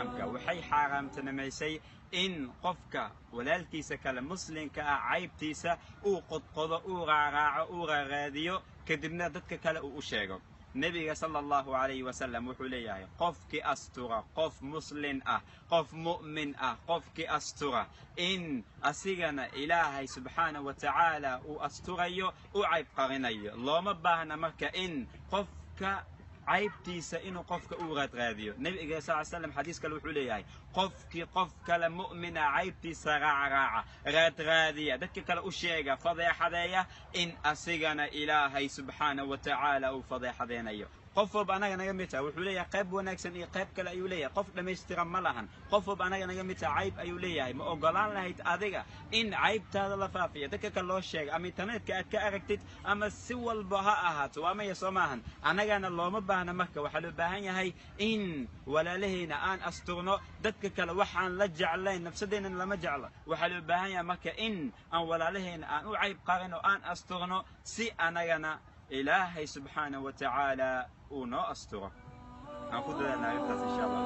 Islaamka waxay xaaraamtinimaysay in qofka walaalkiisa kale muslimka ah caybtiisa uu qodqodo, uu raaraaco, uu raaraadiyo, kadibna dadka kale uu u sheego. Nebiga sala Allahu calayhi wasalam wuxuu leeyahay: qofkii astura qof muslin ah, qof mu'min ah, qofkii astura, in asigana Ilaahay subxaana wa tacaala uu asturayo, u cayb qarinayo. Looma baahna marka in qofka caybtiisa inuu qofka uu raadraadiyo. Nebiga sal slam xadiis kale wuxuu leeyahay: qofkii qof kale mu'mina caybtiisa raacraaca, raadraadiya, dadka kale u sheega, fadeexadeeya, in asigana Ilaahay subxaana wa tacaala uu fadeexadeynayo. Qof walba anaga naga mid taha wuxuu leeyahay qayb wanaagsan iyo qayb kale ayuu leeyahay. Qof dhammaystiran ma lahan. Qof walba anaga naga mid taha cayb ayuu leeyahay. Ma ogolaan lahayd adiga in caybtaada la faafiyo, dadka kale loo sheega, ama internetka aad ka aragtid, ama si walba ha ahaato? Waa maya, soo maahan? Annagana looma baahna. Marka waxaa loo baahan yahay in walaalahayna aan asturno. Dadka kale waxaan la jeclayn nafsadeennana lama jeclo. Waxaa loo baahan yahay marka in aan walaalahayna aan u cayb qarin oo aan asturno, si anagana Ilaahay subxaana wa tacaala uu noo asturo. Aan ku dadaalna arrintaas, insha Allah.